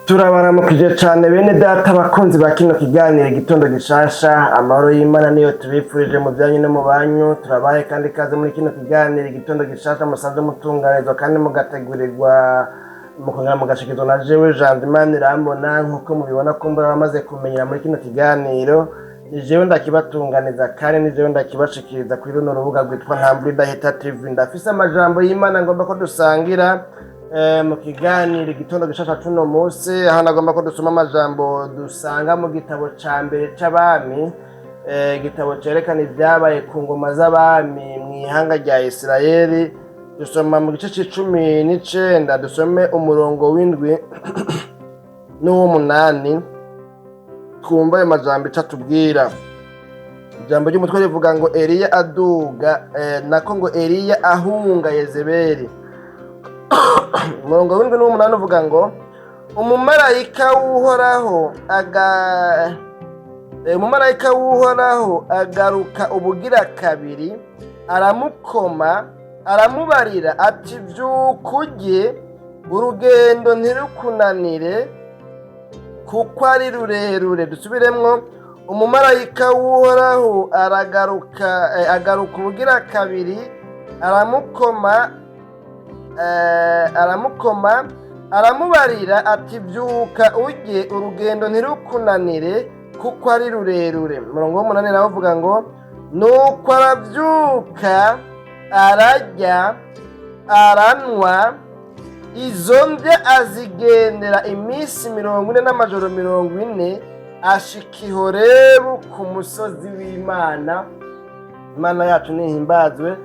Turabaramukije cane bene data bakunzi ba kino kiganiro Igitondo Gishasha. Amahoro y'Imana niyo tubifurije mu byanyu no mu banyu. Turabaye kandi ikaze muri kino kiganiro Igitondo Gishasha, musanzwe mutunganirizwa kandi mugategurirwa, mukongera mugashikizwa na jewe Jean Imana Irambona. Nk'uko mubibona, kumbura bamaze kumenyera muri kino kiganiro, ni jewe ndakibatunganiza kandi ni jewe ndakibashikiriza kuri runo rubuga rwitwa Ntambwe Idahita TV. Ndafise amajambo y'Imana ngomba ko dusangira mu kiganiro Igitondo Gishasha cuno munsi, aho nagomba ko dusoma amajambo dusanga mu gitabo ca mbere c'Abami, igitabo cerekana ivyabaye ku ngoma z'abami mw'ihanga rya Isirayeli. Dusoma mu gice c'icumi n'icenda, dusome umurongo w'indwi n'uw'umunani, twumva ayo majambo ico atubwira. Ijambo ry'umutwe rivuga ngo Eliya aduga, nako ngo Eliya ahunga Yezebeli. Umurongo w'indwi n'uw'umunani uvuga ngo umumarayika w'Uhoraho agaruka ubugira kabiri, aramukoma, aramubarira ati: "Vyuka urye, urugendo ntirukunanire kuko ari rurerure." Dusubiremwo: umumarayika w'Uhoraho aragaruka, agaruka ubugira kabiri, aramukoma, aramukoma, aramubarira ati: "Vyuka urye, urugendo ntirukunanire kuko ari rurerure." Umurongo w'umunani nawe uvuga ngo nuko aravyuka, ararya, aranywa, izo ndya azigendera iminsi 40 n'amajoro 40, ashika i Horebu ku musozi w'Imana. Imana yacu nihimbazwe.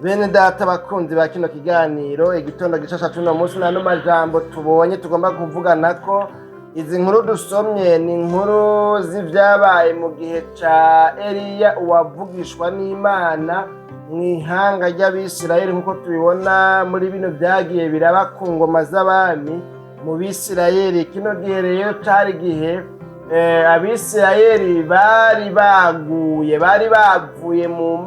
Bene data bakunzi ba kino kiganiro Igitondo Gishasha cuno munsi, n'ano majambo tubonye tugomba kuvugana ko izi nkuru dusomye ni inkuru z'ivyabaye mu gihe ca Eliya, uwavugishwa n'Imana mu ihanga ry'Abisirayeli, nk'uko tubibona muri bino vyagiye biraba ku ngoma z'abami mu Bisirayeli. Kino gihe rero cari igihe Abisirayeli bari baguye, bari bavuye mu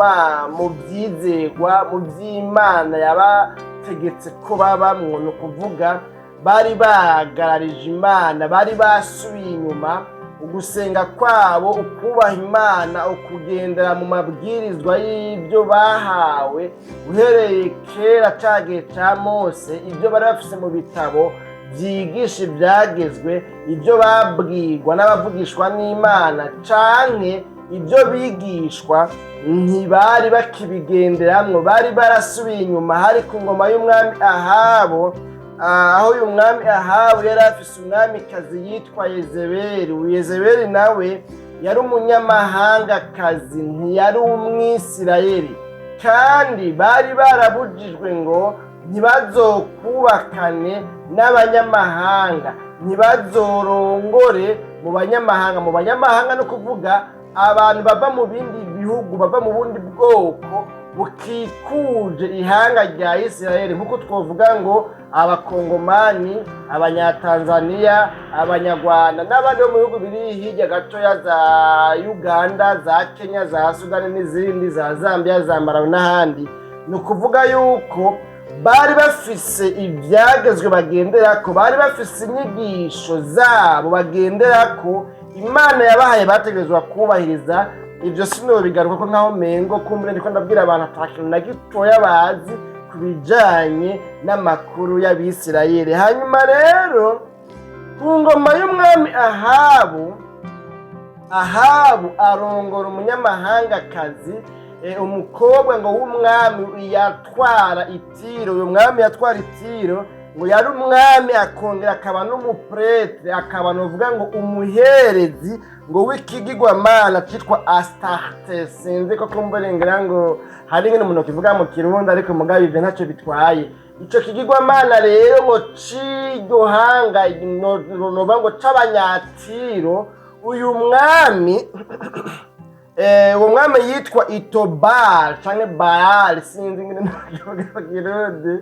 vyizegwa, mu vy'Imana yabategetse ko babamwo. Ni ukuvuga bari bahagararije Imana, bari basubiye inyuma. Ugusenga kwabo, ukubaha Imana, ukugendera mu mabwirizwa y'ibyo bahawe uhereye kera ca gihe ca Mose, ibyo bari bafise mu bitabo vyigisha ivyagezwe, ibyo babwirwa n'abavugishwa n'Imana canke ibyo bigishwa, ntibari bakibigenderamwo, bari barasubiye inyuma. Hari ku ngoma y'umwami Ahabu, aho uyu mwami Ahabu yari afise umwamikazi yitwa Yezebeli. Uyu Yezebeli nawe yari umunyamahangakazi, ntiyari Umwisirayeli, kandi bari barabujijwe ngo ntibazokubakane n'abanyamahanga, ntibazorongore mu banyamahanga. Mu banyamahanga no kuvuga abantu bava mu bindi bihugu, bava mu bundi bwoko bukikuje ihanga rya Isirayeli, nk'uko twavuga ngo Abakongomani, Abanyatanzaniya, Abanyarwanda n'abandi bo mu bihugu biri hirya gatoya, za Uganda, za Kenya, za Sudani n'izindi, za Zambia, za Malawi n'ahandi. Ni ukuvuga yuko bari bafise ibyagezwe bagenderako, bari bafise inyigisho zabo bagenderako Imana yabahaye, bategerezwa kubahiriza. Ibyo sinobigaruka ko nkaho mengo kumbure ndiko ndabwira abantu ata kintu na gitoya bazi ku bijanye n'amakuru y'Abisirayeli. Hanyuma rero ku ngoma y'umwami Ahabu, Ahabu arongora umunyamahangakazi, umukobwa ngo w'umwami yatwara Itiro. Uyu mwami yatwara Itiro ngo yari umwami, akongera akaba n'umuprêtre, akaba novuga ngo umuherezi ngo w'ikigirwamana citwa Astarte. Sinzi ko kumburengera ngo hari ingene umuntu kivuga mu Kirundi, ariko mugabo ivyo ntacyo bitwaye. Ico kigirwamana rero ngo c'iryo hanga, novuga ngo c'Abanyatiro, uyu mwami, uwo mwami yitwa Itobal canke Baal, sinzi ingene nokivuga mu Kirundi.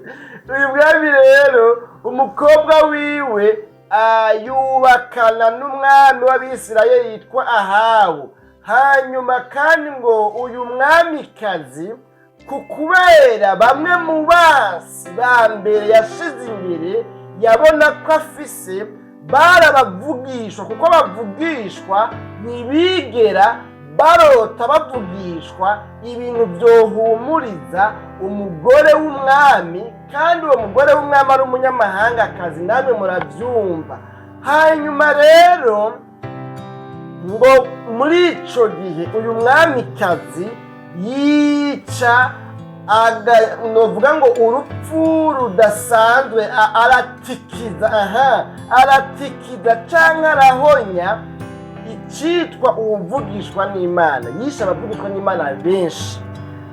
Uyu mwami rero umukobwa wiwe yubakana n'umwami w'Abisirayeli yitwa Ahabu. Hanyuma kandi ngo uyu mwamikazi, ku kubera bamwe mu basi ba mbere yashize imbere, yabona ko afise Barabavugishwa, kuko bavugishwa ntibigera barota bavugishwa ibintu byohumuriza umugore w'umwami, kandi uwo mugore w'umwami ari umunyamahangakazi, namwe murabyumva. Hanyuma rero ngo muri ico gihe uyu mwamikazi yica, novuga ngo urupfu rudasanzwe, aratikiza, aha aratikiza canke arahonya icitwa uwuvugishwa n'Imana. Yishe abavugishwa n'Imana benshi.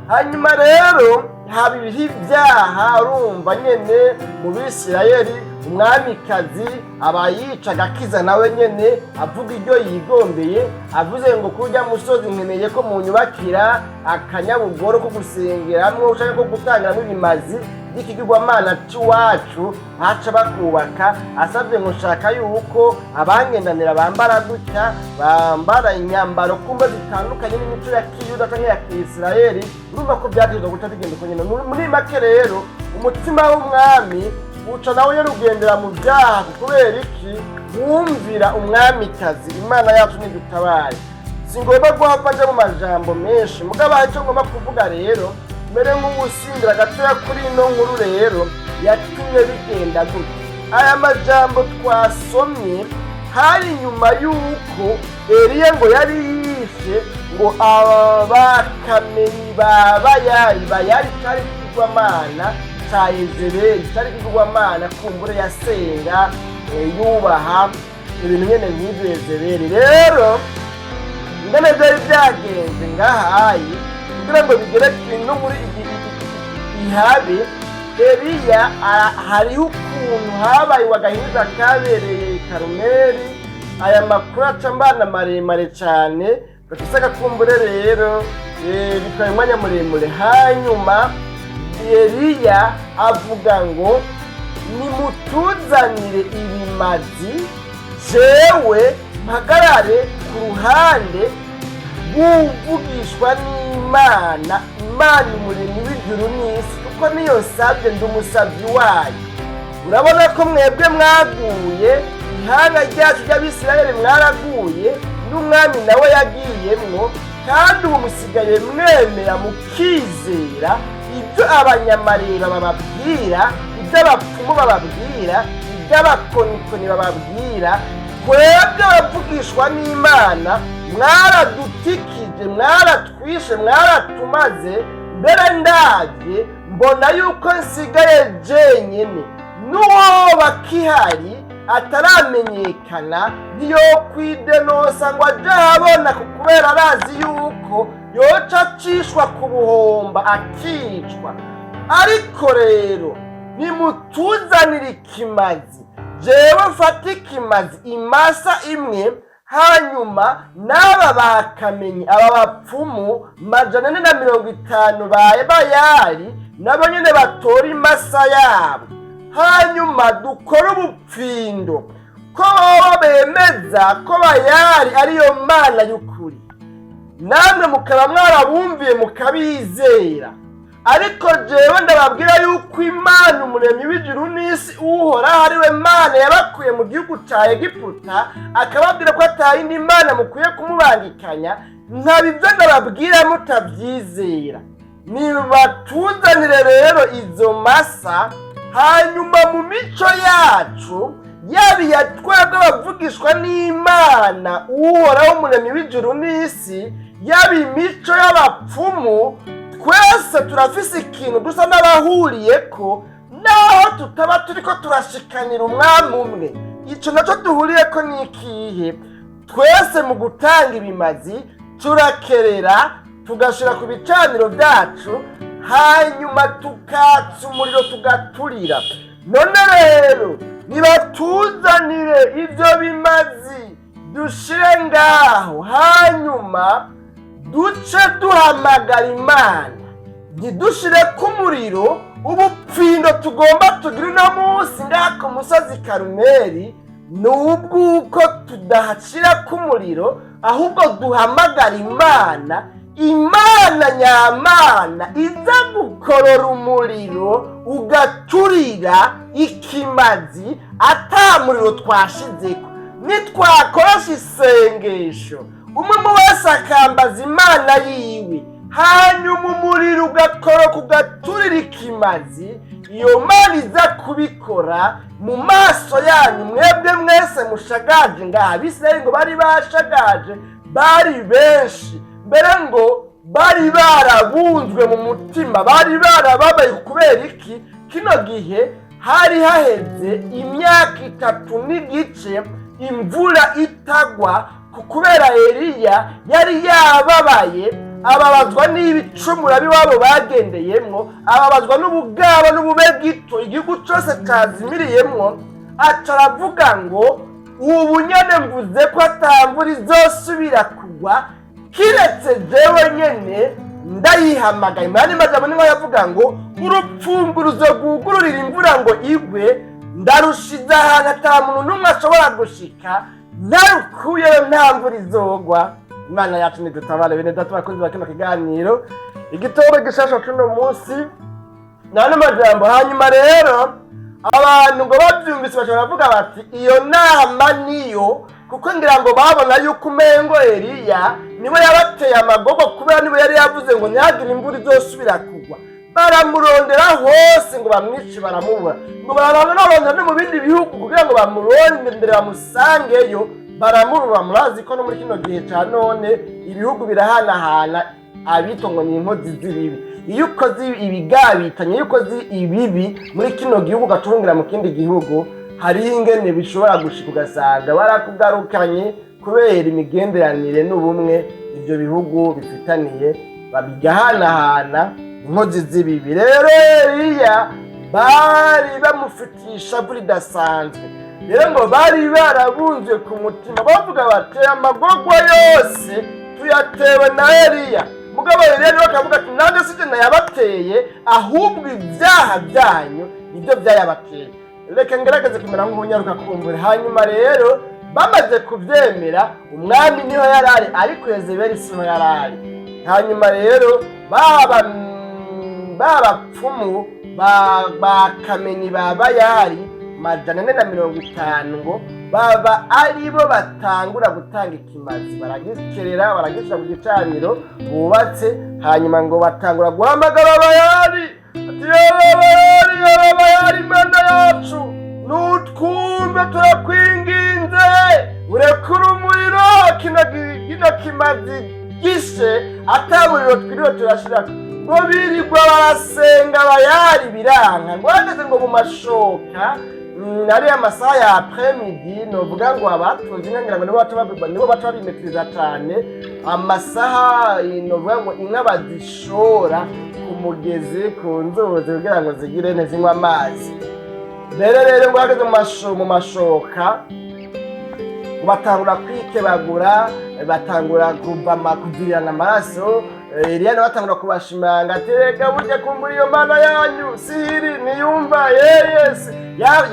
Hanyuma rero haba ibihe ibyaha, urumva nyene mu Bisirayeli umwamikazi aba yica agakiza, nawe nyene avuga iryo yigombeye, avuze ngo kurya musozi nkeneye ko munyubakira akanyabugoro ko gusengeramwo canke ko gutangiramwo ibimazi by'ikigirwamana c'iwacu, baca bakubaka. Asabye ngo nshaka yuko abangendanira bambara gutya, bambara inyambaro kumbe zitandukanye n'imico ya kiyuda canke ya kiisirayeli, urumva ko byategerezwa guca bigenda uko nyene. Muri make rero umutima w'umwami uca nawe ugendera mu byaha. Kubera iki? Wumvira umwamikazi. Imana yacu ntidutabare. Singomba guhava nja mu majambo menshi, mugabo hari icyo ngomba kuvuga rero mbere nk'uwusindira gatoya kuri ino nkuru rero yatumye bigenda gutya. Aya majambo twasomye hari nyuma y'uko Eliya ngo yari yishe ngo abakamenyi ba Bayali. Bayali cyari ikigirwamana ca Yezebeli, cyari ikigirwamana kumbure yasenga, yubaha ibintu nyene nk'ivyo Yezebeli. Rero ingene vyari vyagenze ngahayi kugira ngo bigere no muri ihabe, Eliya hariho ukuntu habaye agahinda kabereye i Karumeli. Aya makuru aca mbana maremare cane, bafise agakumbure rero, bitwaye umwanya muremure. Hanyuma Eliya avuga ngo nimutuzanire ibimazi, jewe mpagarare ku ruhande rw'uvugishwa n'Imana, Imana umuremyi w'ijuru n'isi, kuko niyo nsabye, ndi umusabyi wayo. Urabona ko mwebwe mwaguye, ihanga ryacu ry'Abisirayeli mwaraguye, n'umwami nawe yagiyemwo, kandi ubu musigaye mwemera mukizera ibyo abanyamareba bababwira, ibyo abapfumu bababwira, ibyo abakonikoni bababwira. Twebwe abavugishwa n'Imana mwaradutikije, mwaratwishe, mwaratumaze. Mbere ndabye mbona yuko nsigaye jenyine, n'uwo bakihari ataramenyekana ntiyokwidenosa ngo aje ahabona, kubera arazi yuko yoca acishwa ku buhomba akicwa. Ariko rero nimutuzanire ikimazi, jewe mfate ikimazi imasa imwe, hanyuma n'aba bakamenyi, aba bapfumu 450 baye Bayali, nabo nyene batora imasa yabo, hanyuma dukore ubupfindo ko boba bemeza ko Bayali ariyo mana y'ukuri, namwe mukaba mwarabumviye mukabizera. Ariko jewe ndababwira yuko Imana umuremyi w'ijuru n'isi, Uhoraho, ari we Mana yabakuye mu gihugu ca Egiputa, akababwira ko atayindi mana mukwiye kumubangikanya, nkaba ibyo ndababwira mutabyizera. Nibatuzanire rero izo masa, hanyuma mu mico yacu, yaba iya twebwe abavugishwa n'Imana Uhoraho umuremyi w'ijuru n'isi, yaba imico y'abapfumu, twese turafise ikintu dusa n'abahuriyeko, naho tutaba turiko turashikanira umwami umwe. Ico naco duhuriyeko ni ikihe? Twese mu gutanga ibimazi turakerera, tugashira ku bicaniro byacu, hanyuma tukatsa umuriro tugaturira. None rero nibatuzanire ibyo bimazi dushire ngaho, hanyuma duce duhamagara Imana, ntidushire ku muriro. Ubupfindo tugomba tugira uno munsi ngaha ku musozi Karumeli ni ubw'uko tudahashira k'umuriro, ahubwo duhamagara Imana. Imana nyamana iza gukorora umuriro ugaturira ikimazi ata muriro twashizeko, nitwakoresha isengesho, umwe mu wese akambaza Imana yiwe, hanyuma umuriro ugakoroka ugaturira ikimazi, iyo Mana iza kubikora mu maso yanyu mwebwe mwese mushagaje ngaha. Abisirayeli ngo bari bashagaje, bari benshi, mbere ngo bari barabunzwe mu mutima, bari barababaye. Kubera iki? Kino gihe hari haheze imyaka 3 n'igice imvura itagwa, kubera Eliya yari yababaye, ababazwa n'ibicumuro b'iwabo bagendeyemwo, ababazwa n'ubugabo n'ubube bwito igihugu cyose cyazimiriyemwo. Aca aravuga ngo: "Ubu nyene mvuze ko atamvura izosubira kugwa kiretse jewe nyene ndayihamagaye." Mu yandi majambo, niho yavuga ngo: "Urupfunguruzo rwugururira imvura ngo igwe ndarushize ahantu ata muntu n'umwe ashobora gushika, ntarukuyeyo nta mvura izogwa." Imana yacu nidutabare. Bene data bakunzi ba kino kiganiro Igitoro Gishasha c'uno munsi, nta majambo. Hanyuma rero abantu ngo babyumvise bashobora kuvuga bati: "Iyo nama niyo," kuko ngira ngo babona yuko umengo Eliya niwe yabateye amagogo, kubera niwe yari yavuze ngo ntihagire imvura izosubira kugwa. Baramurondera hose ngo bamwice, baramubura. Ngo baranarondera no mu bindi bihugu kugira ngo bamurondere bamusangeyo, baramubura. Murazi ko no muri kino gihe ca none ibihugu birahanahana abitwa ngo ni inkozi z'ibibi. Iyo ukoze ibigabitanye, iyo ukoze ibibi muri kino gihugu ugacungira mu kindi gihugu, hariho ingene bishobora gushika ugasanga barakugarukanye, kubera imigenderanire n'ubumwe ibyo bihugu bifitaniye, babigahanahana inkozi z'ibibi. Rero Eliya bari bamufitiye ishavu ridasanzwe. Rero ngo bari barabunzwe ku mutima, bavuga bati: "Amagorwa yose tuyatewe na Eliya." Mugabo Eliya niwe akavuga ati: "Nanjye sije nayabateye, ahubwo ibyaha byanyu nibyo byayabateye." Reka ngerageze kumera nk'umunyaruka kumbura. Hanyuma rero bamaze kubyemera, umwami niho yari ari, ariko Yezebeli siho yari ari. Hanyuma rero baba b'abapfumu ba kamenyi ba Bayari 450 ngo baba aribo batangura gutanga ikimazi, baragikerera, baragishyira ku gicaniro bubatse. Hanyuma ngo batangura guhamagara Bayari ati: "Yewe Bayari, yewe Bayari, Imana yacu, nutwumve, turakwinginze, urekure umuriro, kino kimazi gishe ata muriro twiriwe turashira." Ngo birirwa barasenga Bayari, biranka. Ngo hageze ngo mu mashoka, ariya masaha ya après-midi, novuga ngo abatunze inka ngira ngo nibo baca babimetiriza cane amasaha, novuga ngo inka bazishora ku mugezi, ku nzuzi, kugira ngo zigire ntizinywe amazi. Mbere rero ngo hageze mu mashoka, ngo batangura kwikebagura, batangura kuva kuvirirana amaraso. Eliya nawe atangura kubashimanga ati: "Reka burya kumbura iyo mana yanyu sihiri ntiyumva yeyesi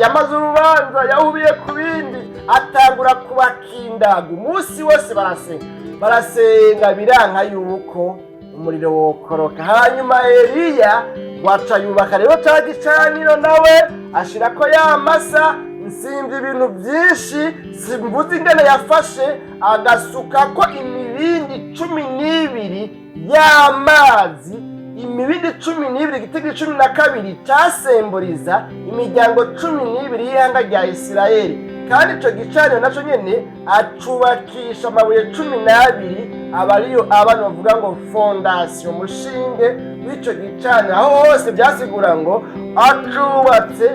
yamaze urubanza, yahubiye ku bindi." Atangura kubakindaga umunsi wose, barasenga, barasenga, biranka yuko umuriro wokoroka. Hanyuma Eliya waca yubaka rero ca gicaniro, nawe ashirako ya masa. Nsimba ibintu byinshi, simvuze ingene yafashe agasukako imibindi 12 y'amazi, imibindi 12, igitego 12 cyasemburiza imiryango 12 y'ihanga rya Isirayeli. Kandi ico gicaniro naco nyene acubakisha amabuye 12, aba ariyo abantu bavuga ngo fondation, umushinge w'ico gicaniro. Aho hose byasigura ngo acubatse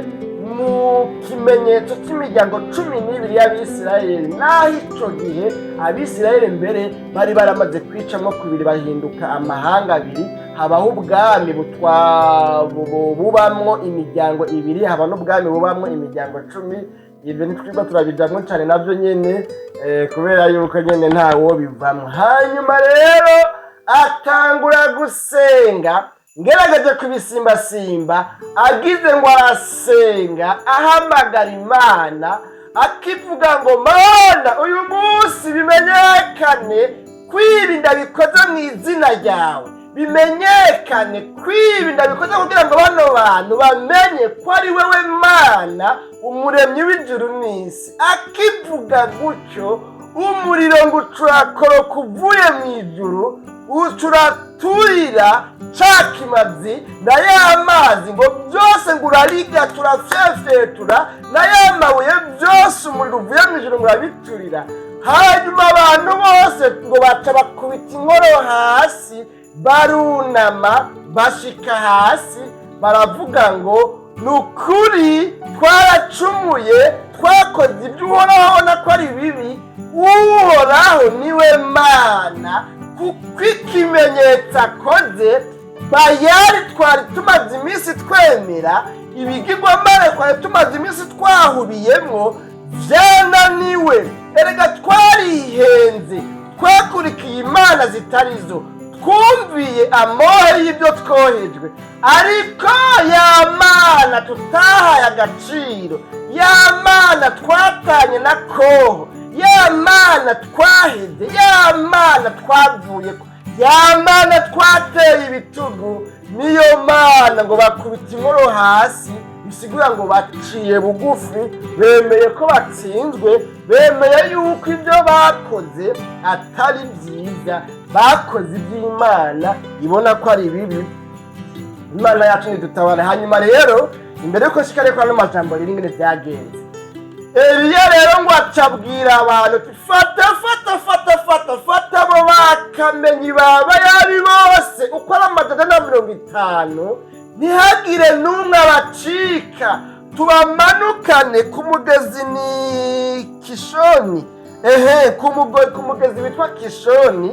mu kimenyetso cy'imiryango 12 y'Abisirayeli. Naho ico gihe Abisirayeli mbere bari baramaze kwicamo kubiri, bahinduka amahanga abiri, habaho ubwami bubamwo imiryango ibiri, haba n'ubwami bubamwo imiryango 10. Ibyo ntitwirwa turabijamwo cane navyo nyene, kubera yuko nyene ntawo bivamwo. Hanyuma rero atangura gusenga, ngerageje kubisimbasimba, agize ngo arasenga, ahamagara Imana, akivuga ngo: "Mana, uyu munsi bimenyekane ko Kwirinda bikoze mu izina ryawe, bimenyekane kwirinda bikoze kugira ngo bano bantu bamenye ko ari wewe Mana, umuremyi w'ijuru n'isi. Akivuga gutyo, umuriro ngo ucurakoroka uvuye mu ijuru, ucuraturira ca kimazi na ya mazi, ngo byose ngo urariga turafyefyetura na ya mabuye byose, umuriro uvuye mu ijuru ngo urabiturira. Hanyuma abantu bose ngo baca bakubita inkoro hasi, barunama bashika hasi, baravuga ngo: "Ni ukuri twaracumuye, twakoze ibyo Uhoraho abona ko ari bibi. Uhoraho niwe Mana, kuko ikimenyetso akoze, Bayali twari tumaze iminsi twemera, ibigirwamana twari tumaze iminsi twahubiyemwo, byananiwe. Erega twarihenze, twakurikiye imana zitari zo, twumviye amohe y'ibyo twohejwe. Ariko ya Mana tutahaye agaciro, ya Mana twatanye na koho, ya Mana twaheze, ya Mana twavuye ko, ya Mana twateye ibitugu, niyo Mana." Ngo bakubita inkoro hasi, bisigura ngo baciye bugufi, bemeye ko batsinzwe, bemeye yuko ibyo bakoze atari byiza, bakoze iby'Imana ibona ko ari bibi. Imana yacu ntidutabara. Hanyuma rero, imbere yuko nshika rero ano majambo rero ingene byagenze, Eliya rero ngo acabwira abantu ati: "Fata, fata, fata, fata, fata abo bakamenyi ba Bayali bose uko ari 450, ntihagire n'umwe abacika, tubamanukane ku mugezi ni Kishoni, ehe, ku mugezi witwa Kishoni,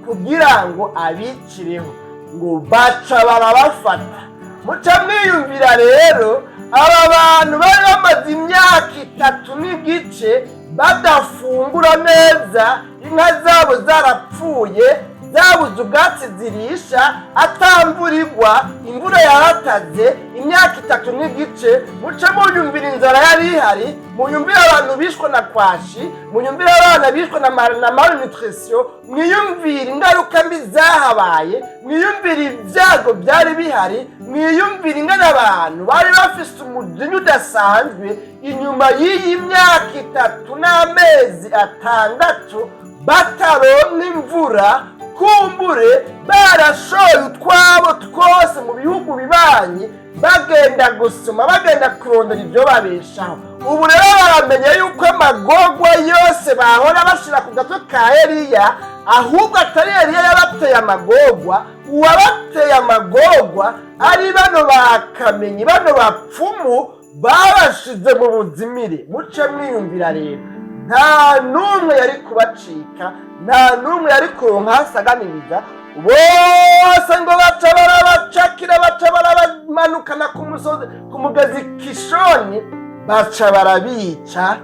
kugira ngo abicireho." Ngo baca barabafata. Muca mwiyumvira rero, aba bantu bari bamaze imyaka 3 n'igice badafungura neza, inka zabo zarapfuye, zabuze ubwatsi zirisha, atamvura igwa, imvura yarataze imyaka 3 n'igice. Muce muyumvira inzara yari ihari, muyumvire abantu bishwe na kwashi, muyumvire abana bishwe na malnutrition, mwiyumvire ingaruka mbi zahabaye, mwiyumvire ibyago byari bihari, mwiyumvire ingene abantu bari bafise umujinya udasanzwe inyuma y'iyi myaka 3 n'amezi 6 bataronka imvura. Kumbure barashoye utwabo twose mu bihugu bibanyi, bagenda gusoma, bagenda kurondera ibyo babeshaho. Ubu rero baramenye yuko amagorwa yose bahora bashira ku gatwe ka Eliya, ahubwo atari Eliya yabateye amagorwa, uwabateye amagorwa ari bano bakamenyi, bano bapfumu babashize mu buzimire. Muce mwiyumvira rero, nta n'umwe yari kubacika, nta n'umwe yari kuronka hasaganiriza. Bose ngo baca barabacakira, baca barabamanukana ku musozi, ku mugezi Kishoni, baca barabica.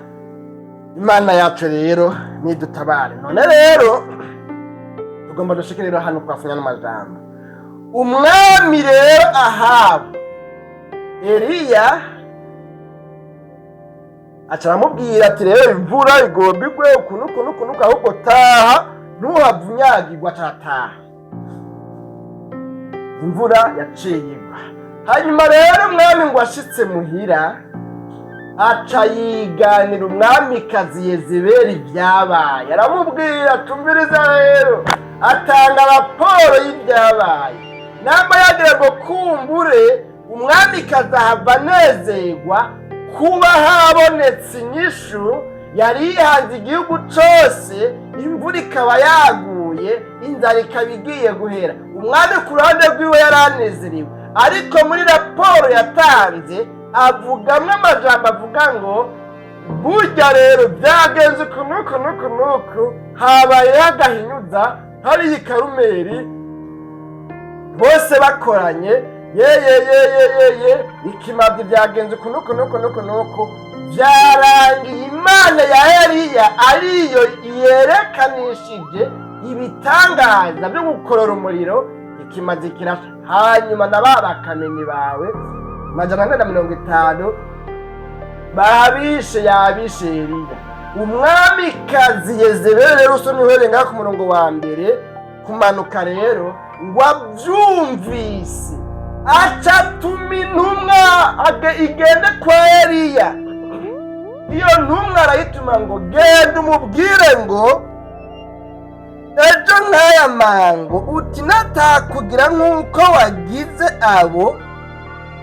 Imana yacu rero nidutabare. None rero tugomba dushike rero hano twafunya n'amajambo. Umwami rero Ahabu, Eliya aca aramubwira ati: "Rero imvura igomba igwe ukuntu ukuntu ukuntu, ahubwo taha, ntuhave unyagirwa." Acarataha, imvura yaciye igwa. Hanyuma rero umwami ngo ashitse muhira, aca yiganira umwamikazi Yezebeli ibyabaye. Aramubwira: "Tumviriza rero." Atanga raporo y'ibyabaye. Namba yagira ngo kumbure umwamikazi ahava anezerwa kuba habonetse inyishu yari yihanze igihugu cose, imvura ikaba yaguye, inzara ikaba igiye guhera. Umwami ku ruhande rwiwe yari anezerewe, ariko muri raporo yatanze avugamwo amajambo avuga ngo: "Burya rero byagenze uku n'uku n'uku n'uku, habayeho agahinyuza hariya i Karumeri, bose bakoranye, ye ye ye ye ye ye, ikimazi byagenze uku n'uku n'uku n'uku n'uku, byarangiye Imana ya Eliya ariyo yerekanishije ibitangaza byo gukorora umuriro, ikimazi kirasha. Hanyuma na ba bakamenyi bawe 450 babishe, yabishe Eliya." Umwamikazi Yezebeli rero, usomye uhereye ngaho ku murongo wa mbere kumanuka rero, ngo abyumvise aca atuma intumwa igende kwa Eliya. Iyo ntumwa arayituma ngo: "Genda umubwire ngo ejo nk'aya mango uti natakugira nk'uko wagize abo,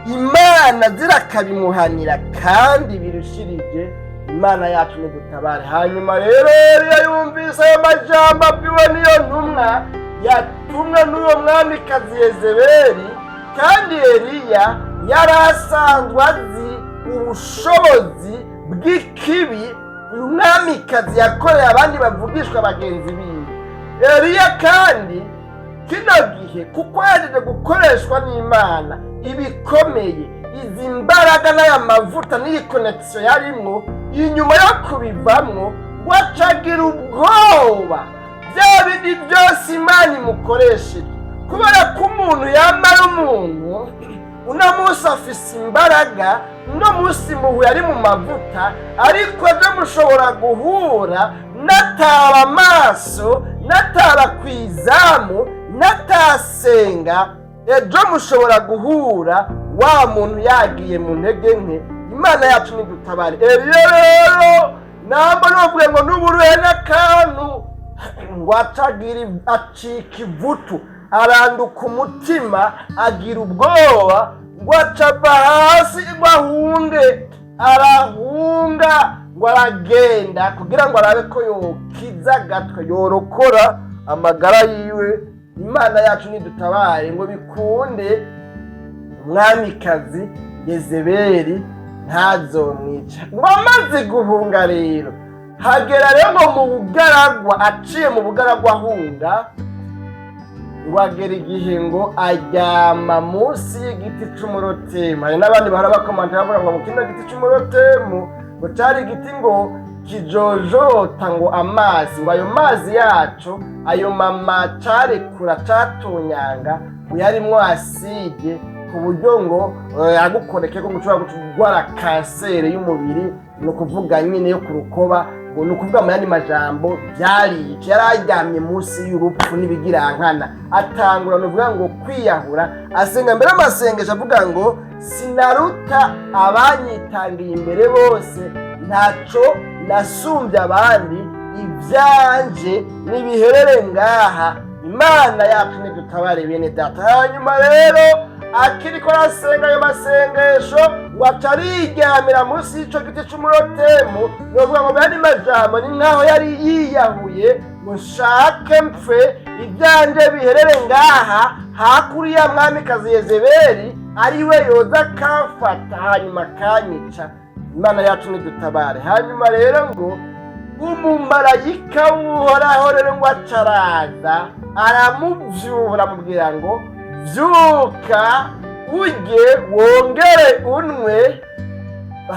Imana zirakabimuhanira kandi birushirije. Imana yacu nigutabare." Hanyuma rero Eliya yumvise ayo majambo abwiwe n'iyo ntumwa yatumwe n'uwo mwamikazi Yezebeli, kandi Eliya yari asanzwe azi ubushobozi bw'ikibi uyu mwamikazi yakoreye abandi bavugishwa bagenzi biwe. Eliya kandi kino gihe, kuko yaje gukoreshwa n'Imana ibikomeye, izi mbaraga n'aya mavuta n'iyi connexion yarimwo, inyuma yo kubivamwo wacagira ubwoba bya bindi byose Imana imukoresheje, kubera ko umuntu yamara umuntu uno munsi afise imbaraga, uno munsi muhuye ari mu mavuta, ariko ejo mushobora guhura nataba amaso, nataba ku izamu, natasenga. Ejo mushobora guhura wa muntu yagiye mu ntege nke. Imana yacu nidutabare. Eliya rero namba nuvuge ngo n'uburuhe n'akantu, ngo acagira acika ivutu, aranduka umutima, agira ubwoba, ngo acava hasi ngo ahunge. Arahunga, ngo aragenda kugira ngo arabe ko yokiza agatwe, yorokora amagara yiwe. Imana yacu nidutabare ngo bikunde umwamikazi Yezebeli ntazomwica. Ngo amaze guhunga rero, hagera rero ngo mu bugaragwa, aciye mu bugaragwa ahunga, ngo agera igihe ngo aryama munsi y'igiti c'umurotemu. Hari n'abandi bahora bakomanta bavuga ngo mu kino giti c'umurotemu ngo cari igiti ngo kijojota ngo amazi, ngo ayo mazi yaco, ayo mama carekura, catonyanga, ngo yarimwo acide ku buryo ngo agukoreke ko ngo ushobora kurwara kanseri y'umubiri, ni ukuvuga nyine yo ku rukoba. Ngo ni ukuvuga mu yandi majambo byarica. Yari aryamye munsi y'urupfu n'ibigirankana, atangura, ni ukuvuga ngo kwiyahura, asenga mbere amasengesho avuga ngo: "Sinaruta abanyitangiye imbere bose, ntaco nasumbye abandi, ibyanje nibiherere ngaha. Imana yacu nidutabare bene data." Hanyuma rero akiriko arasenga ayo masengesho, ngo aca ariryamira munsi y'ico giti c'umurotemu. Novuga ngo mu yandi majambo ni nkaho yari yiyahuye ngo nshake mpfe, ibyanje biherere ngaha, hakuriya mwamikazi Yezebeli ariwe yoza akamfata hanyuma akanyica. Imana yacu nidutabare. Hanyuma rero ngo umumarayika w'Uhoraho rero ngo acaraza aramuvyura, amubwira ngo: "Vyuka urye wongere unwe,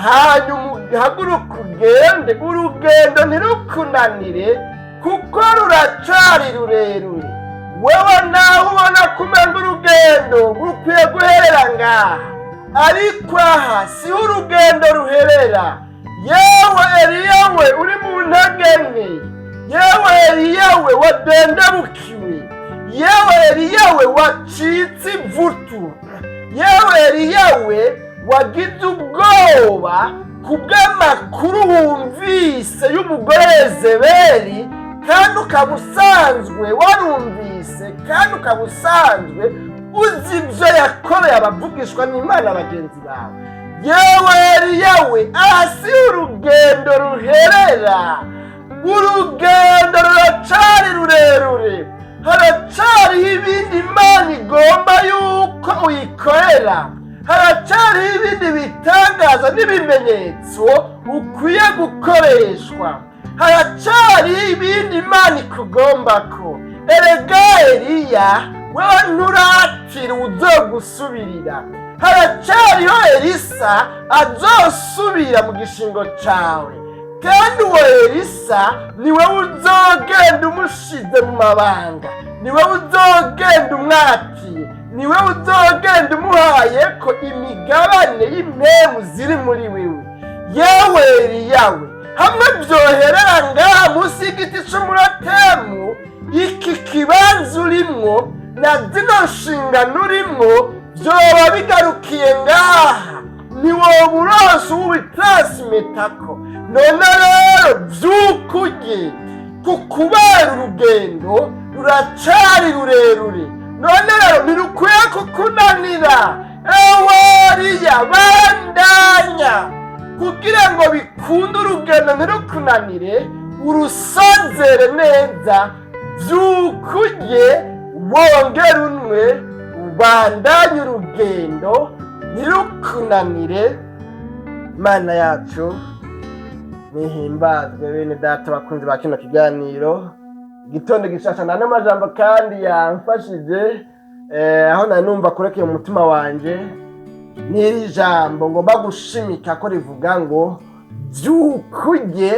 hanyuma uhaguruke ugende, urugendo ntirukunanire kuko ruracari rurerure." Wewe nawe ubona ko umenga urugendo rukwiye guherera ngaha, ariko aha siho urugendo ruherera. Yewe Eliya we uri mu ntege nke, yewe Eliya we wadendebukiwe, yewe Eliya we wacitse ivutu, yewe Eliya we wagize ubwoba ku bw'amakuru wumvise y'umugore Yezebeli, kandi ukaba usanzwe warumvise, kandi ukaba usanzwe uzi ibyo yakoreye abavugishwa n'Imana bagenzi bawe. Yewe Eliya we, aha si urugendo ruherera, urugendo ruracari rurerure, haracariho ibindi Imana igomba yuko uyikorera, haracariho ibindi bitangaza n'ibimenyetso ukwiye gukoreshwa, haracariho ibindi Imana ikugombako. Erega Eliya, wewe nturatira uzogusubirira, haracariho Elisa azosubira mu gishingo cawe, kandi uwo Elisa ni wowe uzogenda umushize mu mabanga, ni wowe uzogenda umwatiye, ni wowe uzogenda umuhaye ko imigabane y'impemu ziri muri wewe. Yewe Eliya we, Hamwe byoherera ngaha munsi y'igiti c'umuratemu, iki kibanza urimwo na zino nshingano urimwo vyoba bigarukiye ngaha, ntiwoba uronse uwubitransimetako. None rero vyukurye, kukubera urugendo ruracari rurerure, none rero ntirukwiye kukunanira. Eworiya, bandanya kugira ngo bikunde urugendo ntirukunanire, urusonzere neza. Vyukurye, wongere unwe, ubandanye urugendo ntirukunanire. Imana yacu nihimbazwe. Bene data bakunzi ba kino kiganiro Igitondo Gishasha, nta n'amajambo kandi yamfashije, aho nari numva kurekeye mu mutima wanje n'iri jambo ngomba gushimika ko rivuga ngo: "Vyukurye,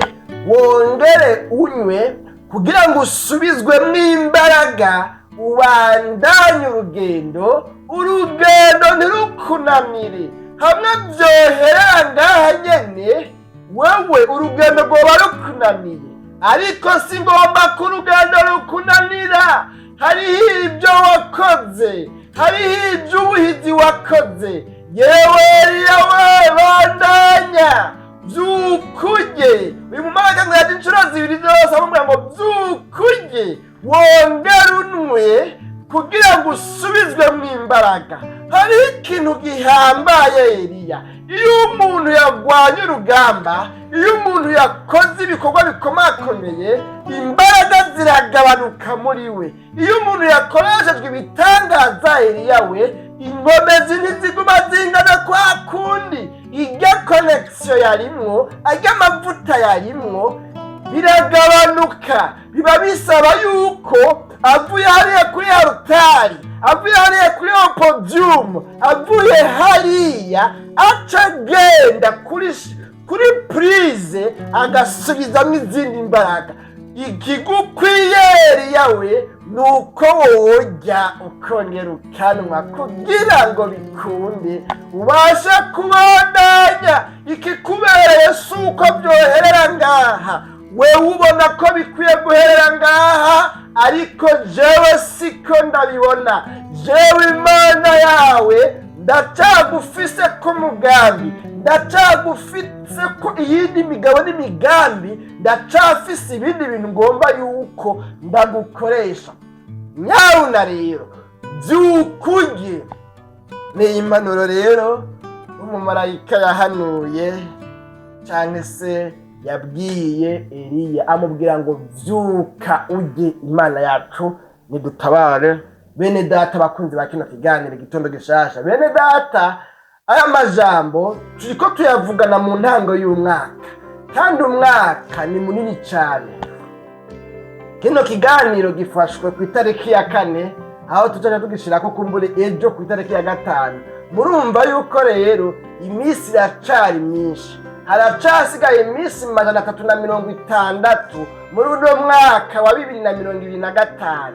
wongere unywe, kugira ngo usubizwemwo imbaraga, ubandanye urugendo, urugendo ntirukunanire." Hamwe vyoherera ngaha nyene, wewe urugendo rwoba rukunaniye, ariko si ngomba ko urugendo rukunanira. Hariho ibyo wakoze, hariho iby'ubuhizi wakoze. Yewe yewe, bandanya, vyukurye. Uyu mumarayika ngo yaje inshuro zibiri zose amubwira ngo: "Vyukurye, wongere unwe, kugira ngo usubizwe mu imbaraga." Hariho ikintu gihambaye, Eliya. Iyo umuntu yagwanye urugamba, iyo umuntu yakoze ibikorwa bikomakomeye, imbaraga ziragabanuka muri we. Iyo umuntu yakoreshejwe ibitangaza, Eliya we, inkomezi ntiziguma zingana kwa kundi. Irya connexion yarimwo, arya amavuta yarimwo, biragabanuka. Biba bisaba yuko avuye hariya kuri arutari, avuye hariya kuri podium, avuye hariya, aca agenda kuri prise, agasubizamo izindi mbaraga. Ikigukwiye, Eliya we, ni uko wojya ukongera ukanwa kugira ngo bikunde ubashe kubandanya. Ikikubereye si uko byoherera ngaha. Wewe ubona ko bikwiye guherera ngaha, ariko jewe siko ndabibona. Jewe Imana yawe ndacagufise ko mugambi, ndacagufise ko iyindi migabo n'imigambi, ndacafise ibindi bintu ngomba yuko ndagukoresha. Nyabuna rero byukurye. Ni impanuro rero umumarayika yahanuye cyangwa se yabwiye Eliya, amubwira ngo: "Vyuka ujye." Imana yacu nidutabare. Bene data bakunzi ba kino kiganiro Igitondo Gishasha, bene data, aya majambo turiko tuyavugana mu ntango y'umwaka, kandi umwaka ni munini cyane. Kino kiganiro gifashwe ku itariki ya 4, aho tuzaja tugishirako kumbure ejo ku itariki ya 5. Murumva yuko rero iminsi iracari myinshi, haracasigaye iminsi 360 muri uno mwaka wa 2025.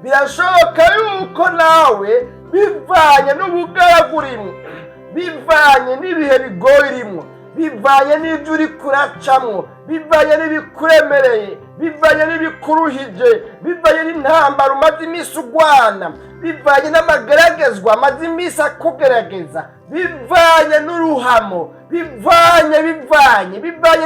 Birashoboka yuko nawe, bivanye n'ubugaragu urimwo, bivanye n'ibihe bigoye urimwo, bivanye n'ibyo uri kuracamwo, bivanye n'ibikuremereye, bivanye n'ibikuruhije, bivanye n'intambara umaze iminsi ugwana, bivanye n'amageragezwa amaze iminsi akugerageza, bivanye n'uruhamo, bivanye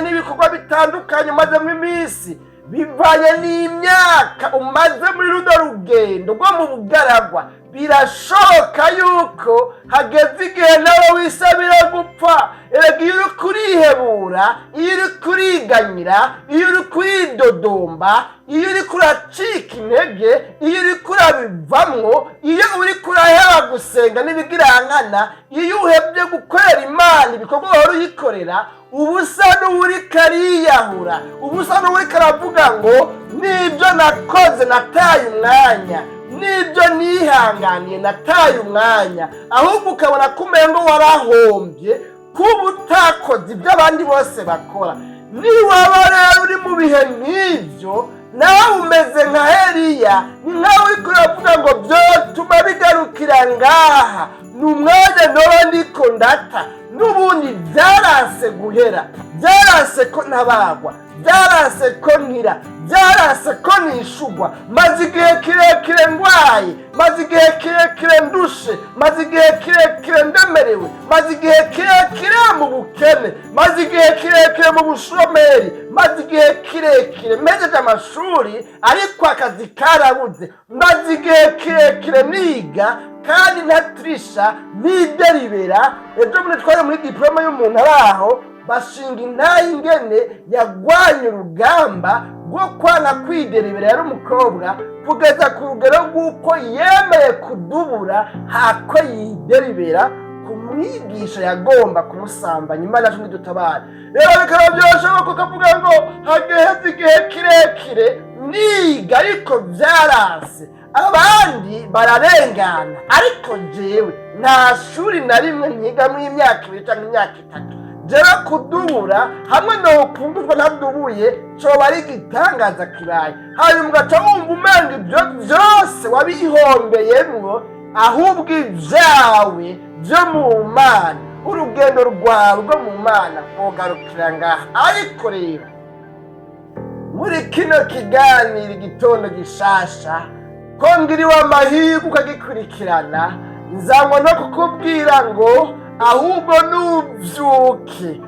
n'ibikorwa bitandukanye umazemo iminsi, bivanye n'imyaka umaze muri runo rugendo rwo mu bugaragwa, birashoboka yuko hageze igihe nawe wisabira gupfa. Erega iyo uri kurihebura, iyo uri kuriganyira, iyo uri kuridodomba, iyo uri kuracika intege, iyo uri kurabivamwo, iyo uri kuraheba gusenga n'ibigirankana, iyo uhebye gukorera Imana ibikorwa wahora uyikorera, uba usa n'uwuriko ariyahura, uba usa n'uwuriko aravuga ngo: "N'ibyo nakoze nataye umwanya, n'ibyo nihanganiye nataye umwanya." Ahubwo ukabona ko umengo warahombye kuba utakoze ibyo abandi bose bakora. Niwaba rero uri mu bihe nk'ibyo, nawe umeze nka Eliya, ni nkawe uriko uravuga ngo: "Byotuma bigarukira ngaha, ni umwanya ntoba ndiko ndata, ni N'ubundi byaranse guhera, byaranse ko ntabagwa, byaranse ko nkira, byaranse ko nishugwa. Maze igihe kirekire ndwaye, maze igihe kirekire ndushe, maze igihe kirekire ndemerewe, maze igihe kirekire mu bukene, maze igihe kirekire mu bushomeri, maze igihe kirekire mpejeje amashuri ariko akazi karabuze, maze igihe kirekire niga kandi ntatirisha n'ideribera. Ejo bundi twari muri diplôme y'umuntu ari aho, bashinga intayi ingene yagwanye urugamba rwo kwana kwideribera. Yari umukobwa kugeza ku rugero rw'uko yemeye kudubura hako yideribera ku mwigisha yagomba kumusambanya. Imana yacu ntidutabare. Rero bikaba byashoboka ukavuga ngo hageze igihe kirekire niga ariko byaranse, abandi bararengana, ariko jewe nta shuri na rimwe nyigamwo imyaka 2 cyangwa imyaka 3. Jewe kudubura hamwe nokungurwa ntadubuye coba ari igitangaza kibaye. Hanyuma ugaca wumva umenga ibyo byose wabihombeyemwo, ahubwo ibyawe byo mu Mana, urugendo rwawe rwo mu Mana wogarukira ngaha. Ariko rero muri kino kiganiro Igitondo Gishasha, ko ngiriwe amahirwe ukagikurikirana, nzanywa no kukubwira ngo ahubwo nubyuke,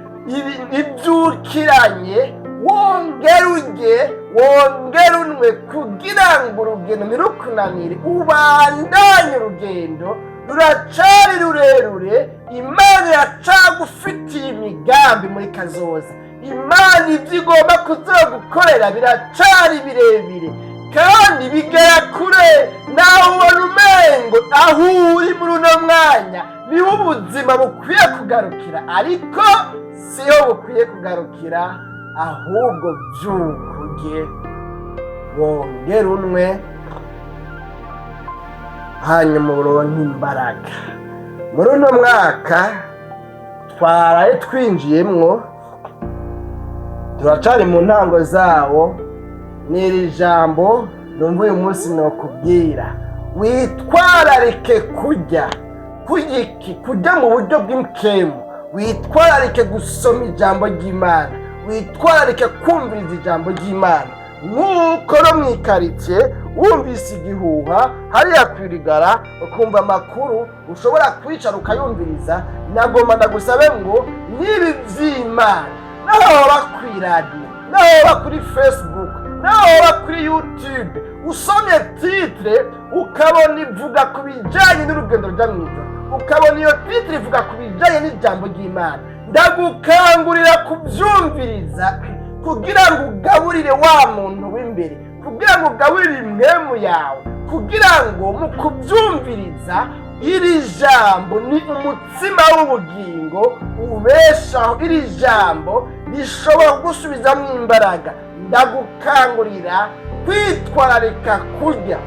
ibyukiranye, wongere urye, wongere unwe, kugira ngo urugendo ntirukunanire, ubandanye. Urugendo ruracari rurerure. Imana iracagufitiye imigambi muri kazoza. Imana ibyo igomba kuzogukorera biracari birebire kandi bigera kure. Nawe ubona umengo aho uri muri uno mwanya niho ubuzima bukwiye kugarukira, ariko siho bukwiye kugarukira. Ahubwo byukuge, wongere unwe, hanyuma uronke imbaraga. Muri uno mwaka twaraye twinjiyemwo, turacari mu ntango zawo. N'iri jambo numva uyu munsi nokubwira: witwararike kurya. Kurya iki? Kurya mu buryo bw'impwemu. Witwararike gusoma ijambo ry'Imana, witwararike kumviriza ijambo ry'Imana. Nk'uko no mu ikaritsiye wumvise igihuha hariya kwirigara, ukumva amakuru, ushobora kwicara ukayumviriza, nagomba ndagusabe ngo niba iby'Imana, naho waba ku iradiyo, naho waba kuri Facebook, naho waba kuri YouTube, usomye titre ukabona ivuga ku bijyanye n'urugendo rujya mu ijoro, ukabona iyo titre ivuga ku bijyanye n'ijambo ry'Imana, ndagukangurira kubyumviriza kugira ngo ugaburire wa muntu w'imbere, kugira ngo ugaburire impwemu yawe, kugira ngo mu kubyumviriza, iri jambo ni umutsima w'ubugingo ubeshaho, iri jambo rishobora kugusubizamo imbaraga. Ndagukangurira kwitwararika kurya.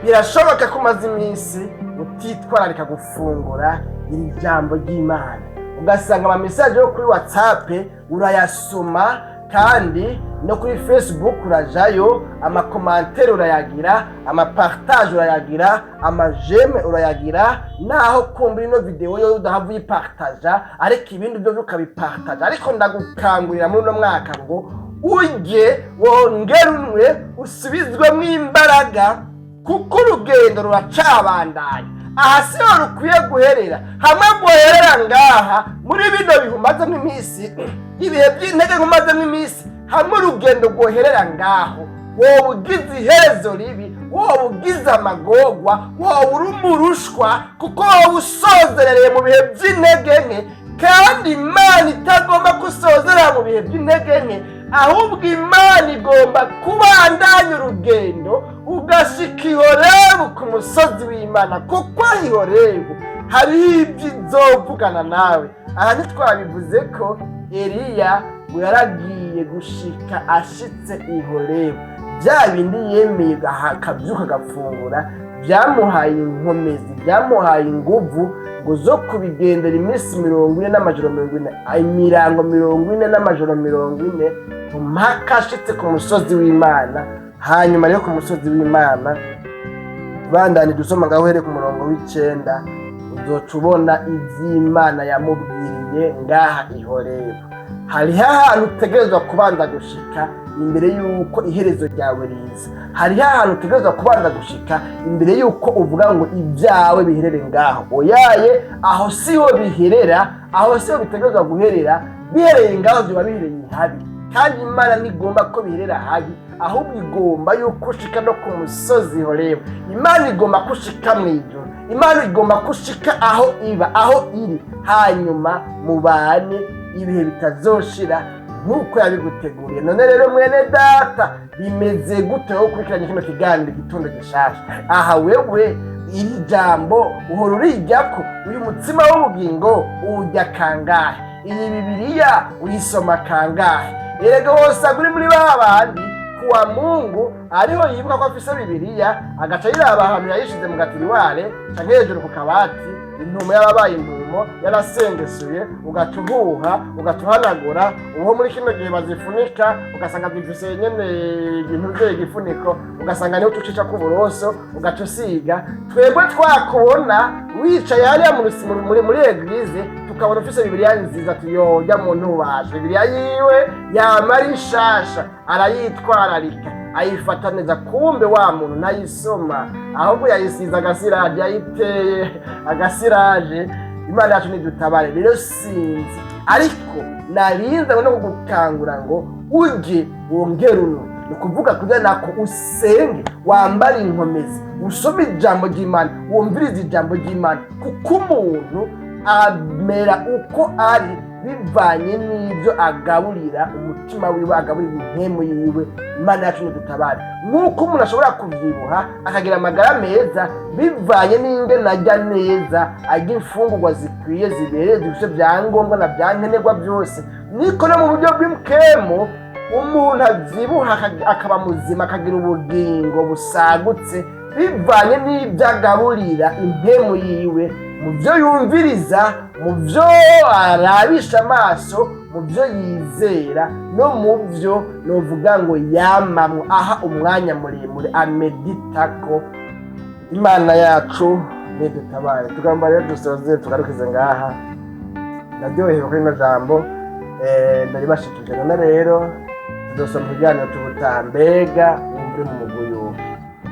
Birashoboka ko umaze iminsi utitwararika gufungura iri jambo ry'Imana, ugasanga ama message yo kuri WhatsApp urayasoma, kandi no kuri Facebook urajayo, ama commentaires urayagira, ama partage urayagira, ama j'aime urayagira, naho kumva ino vidéo yo udahava uyipartaja, ariko ibindi byo ukabipartaja. Ariko ndagukangurira muri uno mwaka ngo urye, wongere unwe, usubizwemo imbaraga, kuko urugendo ruracabandanya. Aha siho rukwiye guherera. Hamwe guherera ngaha muri bino bihe umazemo iminsi, ibihe by'intege nkumazemo iminsi, hamwe urugendo rwoherera ngaho, wowe ugize iherezo ribi, wowe ugize amagorwa, wowe uri umurushwa, kuko wowe usozerereye mu bihe by'intege nke, kandi Imana itagomba gusozerera mu bihe by'intege nke. Ahubwo Imana igomba kubandanya urugendo ugashika i Horebu, ku musozi w'Imana, kuko aho i Horebu hariho ibyo izovugana nawe. Aha ntitwabivuze ko Eliya ngo yaragiye gushika ashitse i Horebu, bya bindi yemeye akabyuka agafungura byamuhaye inkomezi, byamuhaye inguvu ngo zo kubigendera iminsi 40 n'amajoro 40, imirango 40 n'amajoro 40, mpaka ashitse ku musozi w'Imana. Hanyuma rero ku musozi w'Imana, bandanije usoma ngaho uhereye ku murongo w'9. Uzoca ubona ivy'Imana yamubwiriye ngaha i Horebu. Hariho ahantu utegerezwa kubanza gushika imbere y'uko iherezo ryawe riza. Hariho ahantu utegerezwa kubanza gushika imbere y'uko uvuga ngo ibyawe biherere ngaho. Oyaye, aho siho biherera, aho siho bitegerezwa guherera. Bihereye ngaho biba bihereye habi, kandi Imana ntigomba ko biherera habi, ahubwo igomba yuko ushika no ku musozi Horebu. Imana igomba ko ushika mu ijuru. Imana igomba ko ushika aho iba, aho iri, hanyuma mubane ibihe bitazoshira nk'uko yabiguteguriye. None rero, mwene data, bimeze gute wowe ukurikiranye kino kiganiro Igitondo Gishasha? Aha wewe iri jambo uhora urijyako? Uyu mutsima w'ubugingo uwurya kangahe? Iyi Bibiliya uyisoma kangahe? Erega wosanga uri muri ba bandi kuwa Mungu ariho yibuka ko afise Bibiliya, agaca yiraba ahantu yayishize mu gatiriware canke hejuru ku kabati, intumo yarabaye intumo, yarasengesuye, ugaca uhuha, ugaca uhanagura. Ubu muri kino gihe bazifunika, ugasanga zifise nyene ibintu vye igifuniko, ugasanga niho ucucisha k'uburoso, ugaca usiga. Twebwe twakubona wicaye hariya muri église, tukabona ufise Bibiliya nziza, ati: "Yoja muntu ubasha, Bibiliya yiwe yama ari nshasha, arayitwararika, ayifata neza." Kumbe wa muntu ntayisoma, ahubwo yayisize agasiraje, yayiteye agasiraje. Imana yacu nidutabare. Rero sinzi, ariko narinze no kugukangura ngo ujye wongere unywe, ni ukuvuga kugira nako usenge, wambare inkomezi, usome ijambo ry'Imana, wumvirize ijambo ry'Imana, kuko umuntu amera uko ari bivanye n'ibyo agaburira umutima wiwe, agaburira impemu yiwe. Imana yacu nidutabare. Nk'uko umuntu ashobora kubyibuha akagira amagara meza bivanye n'ingene arya neza, arya imfungurwa zikwiye, zibereye, zifite byangombwa na bya nkenerwa byose, niko no mu buryo bw'impemu umuntu abyibuha, akaba muzima, akagira ubugingo busagutse bivanye n'ibyo agaburira impemu yiwe, mu byo yumviriza, mu byo arabisha amaso, mu byo yizera, no mu byo novuga ngo yamamwo, aha umwanya muremure ameditako. Imana yacu nidutabare. Tugomba rero dusoze, tugarukize ngaha. Ndaryohewe kuri rino jambo ndaribashikije. None rero tuzosoma ikiganiro tubutaha. Mbega wumva uri mu mugwi yuwe?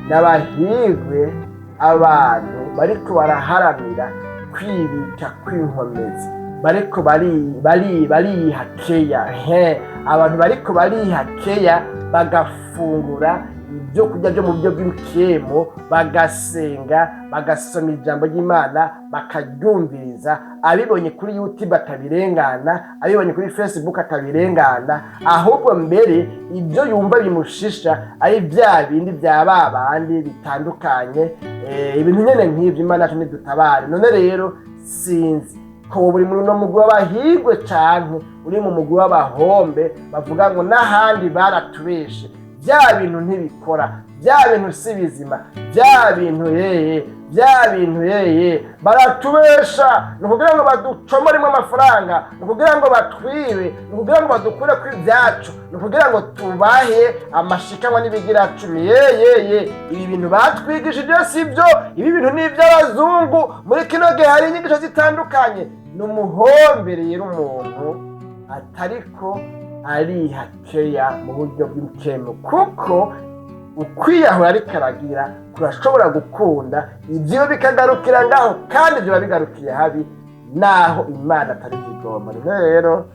N'abahigwe abantu bariko baraharanira kwibika kw'inkomezi, bariko bariha keya he, abantu bariko bariha keya, bagafungura ibyo kurya byo mu buryo bw'ibikemo, bagasenga, bagasoma ijambo ry'Imana, bakaryumviriza, abibonye kuri YouTube atabirengana, abibonye kuri Facebook atabirengana, ahubwo mbere ibyo yumva bimushisha ari bya bindi bya ba bandi bitandukanye, ibintu nyene nk'ivyo. Imana yacu nidutabare. None rero sinzi ko wowe uri muri uno mugwi w'abahigwe canke uri mu mugwi w'abahombe bavuga ngo n'ahandi baratubeshe, bya bintu ntibikora, bya bintu si bizima, bya bintu yeye, bya bintu yeye, baratubesha, ni ukugira ngo baducomoremo amafaranga, ni ukugira ngo batwibe, ni ukugira ngo badukure ku ibyacu, ni ukugira ngo tubahe amashikanwa n'ibigira cumi. Yeyeye, ibi bintu batwigishije si byo, ibi bintu ni iby'abazungu. Muri kino gihe hari inyigisho zitandukanye. Ni umuhombe rero umuntu atariko ariha keya mu buryo bw'ibikemo, kuko ukwiyahura ariko aragira kurashobora gukunda ibyo bikagarukira ngaho, kandi biba bigarukiye habi, naho Imana atari igomba. Rero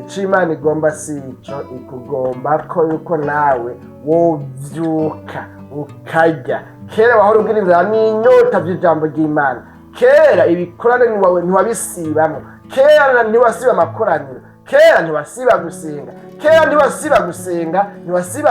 ico Imana igomba si ico ikugomba ko yuko nawe wovyuka ukarya. Kera wahora ugira inzara n'inyota vy'ijambo ry'Imana. Kera ibikorane ntiwabisibamwo. Kera ntiwasiba amakoraniro. Kera ntiwasiba gusenga. Kera ntiwasiba gusenga, ntiwasiba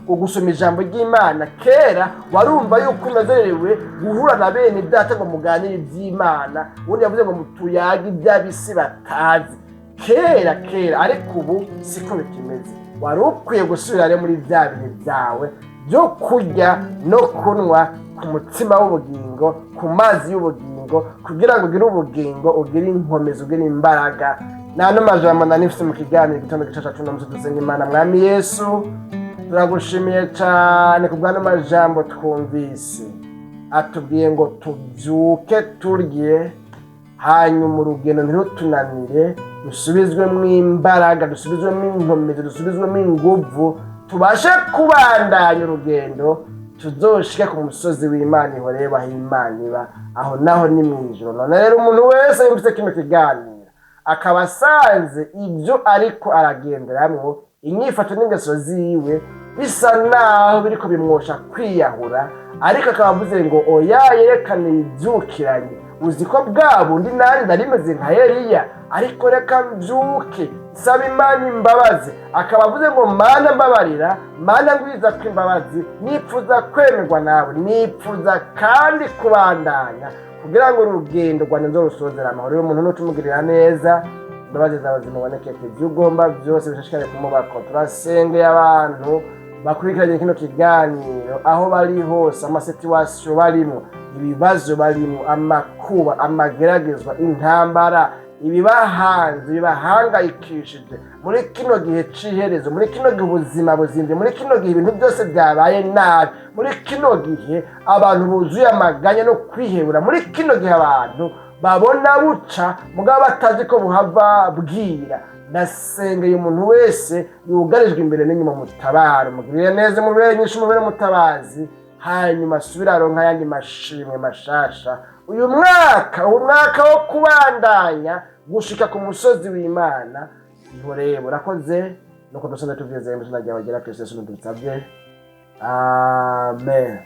gusoma ijambo ry'Imana. Kera warumva yuko unezerewe guhura na bene data ngo muganire iby'Imana. Ubundi yavuze ngo mutuyage iby'abisi batazi. Kera, kera, ariko ubu siko bikimeze. Wari ukwiye gusubira rero muri bya bihe byawe byo kurya no kunywa ku mutsima w'ubugingo, ku mazi y'ubugingo, kugira ngo ugire ubugingo, ugire inkomezi, ugire imbaraga. Nano majambo nanifise mu kiganiro Igitondo Gishasha cuno musi. Dusenga Imana. Mwami Yesu, turagushimiye cane ku bw'ano majambo twumvise. Atubwiye ngo tubyuke turye, hanyuma urugendo ntirutunanire, dusubizwemo imbaraga, dusubizwemo inkomezi, dusubizwemo inguvu, tubashe kubandanya urugendo, tuzoshike ku musozi w'Imana ihoreba, aho Imana iba. Aho naho ni mu ijoro. None rero umuntu wese yumvise kino kiganiro akaba asanze ibyo ariko aragenderamwo, inyifato n'ingeso ziwe bisa naho biriko bimwosha kwiyahura, ariko akaba avuze ngo oya, yerekane ibyukiranye, uzi ko bwa bundi nanjye nari meze nka Eliya, ariko reka mbyuke nsaba Imana imbabazi, akaba avuze ngo: "Mana mbabarira, Mana ngwiza ko imbabazi, nipfuza kwemerwa nawe, nipfuza kandi kubandanya kugira ngo urugendo rwanjye nzorusozere amahoro." Uyu muntu nucumugirira neza, imbabazi zawe zimuboneke, ibyo ugomba byose bishishikare kumubako. Turasengeye abantu bakurikiranye kino kiganiro aho bari hose, ama situations barimo, ibibazo barimo, amakuba, amageragezwa, intambara, ibibahanze, bibahangayikishije muri kino gihe c'iherezo, muri kino gihe ubuzima buzimvye, muri kino gihe ibintu byose byabaye nabi, muri kino gihe abantu buzuye amaganya no kwihebura, muri kino gihe abantu babona buca mugabo batazi ko buhava bwira. Ndasengeye umuntu wese yugarijwe imbere n'inyuma, mutabaro, mugirire neza, umubere nyinshi, umubere mutabazi, hanyuma asubire aronka ayandi mashimwe mashasha. Uyu mwaka, umwaka wo kubandanya gushika ku musozi w'Imana ihoreba. Urakoze, nuko dusanzwe tuvyizeye mu izina ryawe ryera Kristo Yesu, ntidusabye, amen.